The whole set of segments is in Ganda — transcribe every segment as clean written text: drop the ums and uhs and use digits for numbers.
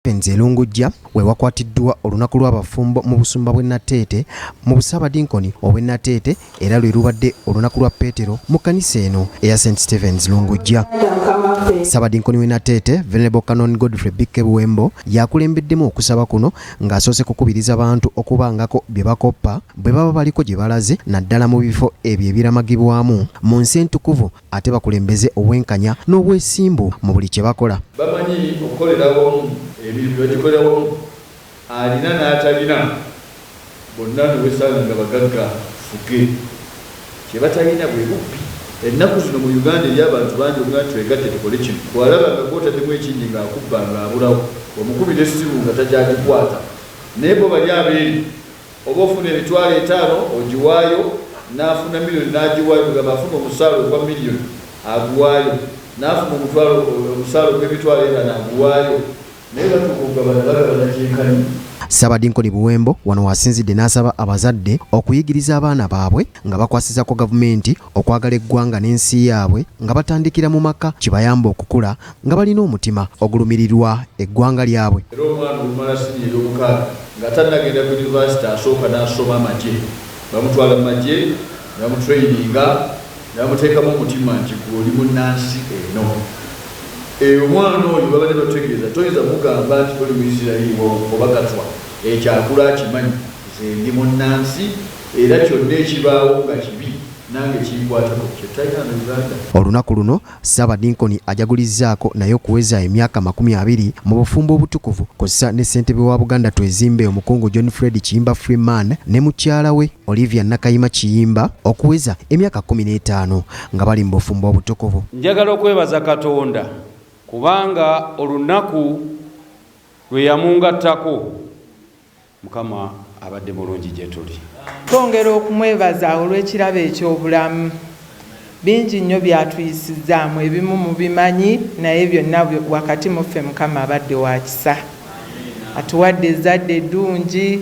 Stevens e Lungujja we wakwatiddwa olunaku lw'abafumbo mu busumba bw'e Nateete mu Bussaabadinkoni obw'e Nateete era lwe lubadde olunaku lwa Peetero mu kkanisa eno eya St Stevens Lungujja. Ssaabadinkoni w'e Nateete Venerable Canon Godfrey Bikke Buwembo yakulembeddemu okusaba kuno ng'asoose kukubiriza bantu okubangako bye bakoppa bwe baba baliko gye balaze naddala mu bifo ebyo ebiramagibwamu mu nsi entukuvu ate bakulembeze obwenkanya n'obwesimbu mu buli kye bakola. Bamanyi okukolera awamu, emirimu ne bagikolera wamu, alina n'atalina bonna ne weesanga nga bagagga ffuge. Kye batalina bwe bubbi. Ennaku zino mu Uganda eriyo abantu bangi omugamba nti twegatte tukole kino, bw'alaba nga gw'otaddemu ekingi ng'akubba ng'abulawo, omukubira essimu nga takyagikwata. Naye bo bali abeeri Oba ofuna emitwalo etaano ogiwaayo, n'afuna million n'agiwaayo, kwegamba afuna omusaala ogwa million aguwaayo, n'afuna omutwalo omusaala ogw'emitwalo etaano aguwaayo, naye batuuka okugabana bagabana kyenkanyi. Ssaabadinkoni Buwembo wano w'asinzidde n'asaba abazadde okuyigiriza abaana baabwe nga bakwasizaako gavumenti okwagala eggwanga n'ensi yaabwe nga batandikira mu maka kibayambe okukula nga balina omutima ogulumirirwa eggwanga lyabwe. Era omwana olumala siniya ey'omukaaga nga tannagenda ku yunivasite asooka n'asoma amagye. Bamutwala mu magye ne bamutureyininga ne bamuteekamu omutima nti ggwe oli munnansi eno. Eeh omwana oyo babadde batutegeeza toyinza mugamba nti toli Muyisirayiri oba Katwa, ekyo akula akimanyi nze ndi munnansi era kyonna ekibaawo nga kibi nange kinkwatako kye tutalina wano Uganda. Olunaku luno Ssaabadinkoni ajagulizzaako naye okuweza emyaka 20 mu bufumbo obutukuvu kw'ossa ne ssentebe wa Buganda Twezimbe Omukungu John Fred Kiyimba Freeman ne mukyala we Olivia Nakayima Kiyimba okuweza emyaka 15 nga bali mu bufumbo obutukuvu. Njagala okwebaza Katonda kubanga olunaku lwe yamungattako Mukama abadde mulungi gye tuli. Twongera okumwebaza olw'ekirabo eky'obulamu. Bingi nnyo by'atuyisizzaamu, ebimu mubimanyi naye byonna wakati mu ffe Mukama abadde wa kisa. Atuwadde ezzadde eddungi,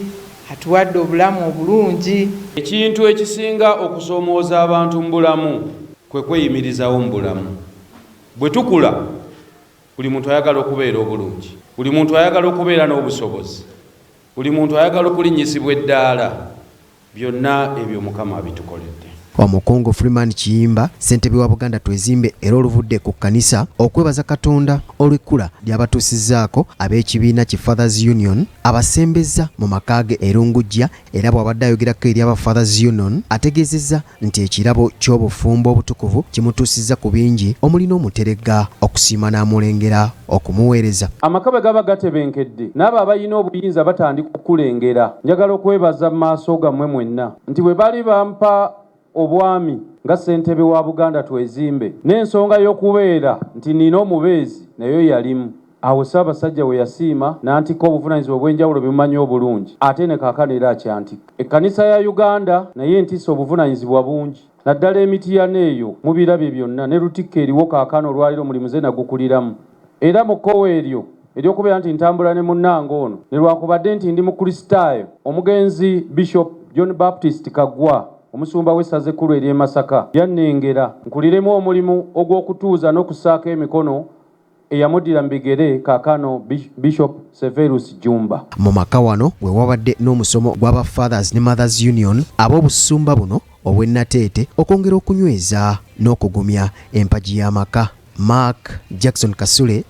atuwadde obulamu obulungi. Ekintu ekisinga okusoomooza abantu mu bulamu kwe kweyimirizaawo mu bulamu. Bwe tukula, Buli muntu ayagala okubeera obulungi. Buli muntu ayagala okubeera n'obusobozi. Buli muntu ayagala okulinnyisibwa eddaala. Byonna ebyo Mukama abitukoledde. Omukungu Freeman Kiyimba, ssentebe wa Buganda Twezimbe era oluvudde ku kkanisa okwebaza Katonda olw'ekkula ly'abatuusizzaako ab'ekibiina ki Fathers Union abasembezza mu maka ge e Lungujja era bw'abadde ayogerako eri aba Fathers Union ategeezezza nti ekirabo ky'obufumbo obutukuvu kimutuusizza ku bingi omuli n'omuteregga okusiima n'amulengera okumuweereza. Amaka bwe gaba gatebenkedde, n'abo abalina obuyinza batandika okukulengera. Njagala okwebaza mu maaso gammwe mwenna nti bwe baali bampa obwami nga ssentebe wa Buganda Twezimbe, n'ensonga y'okubeera nti nnina omubeezi nayo yalimu. Awo Ssaabasajja we yasiima n'antikka obuvunaanyizibwa obw'enjawulo bye mumanyi obulungi ate ne kaakano era akyantikka. Ekkanisa ya Uganda nayo entisse obuvunaanyizibwa bungi naddala e Mityana eyo mubirabye byonna ne Lutikko eriwo kaakano olwaleero omulimu nze nagukuliramu era mu kkowe eryo ery'okubeera nti ntambula ne munnange ono ne lwakubadde nti ndi Mukristaayo omugenzi Bishop John Baptist Kaggwa omusumba w'essaza ekkulu ery'e Masaka yannengera nkuliremu omulimu ogw'okutuuza n'okussaako emikono Eyamuddira mu bigere kaakano Bishop Serverus Jjumba. Mu maka wano we wabadde n'omusomo gw'aba Fathers ne Mothers Union ab'obusumba buno obw'e Nateete okwongera okunyweza n'okugumya empagi y'amaka. Mark Jackson Kasule.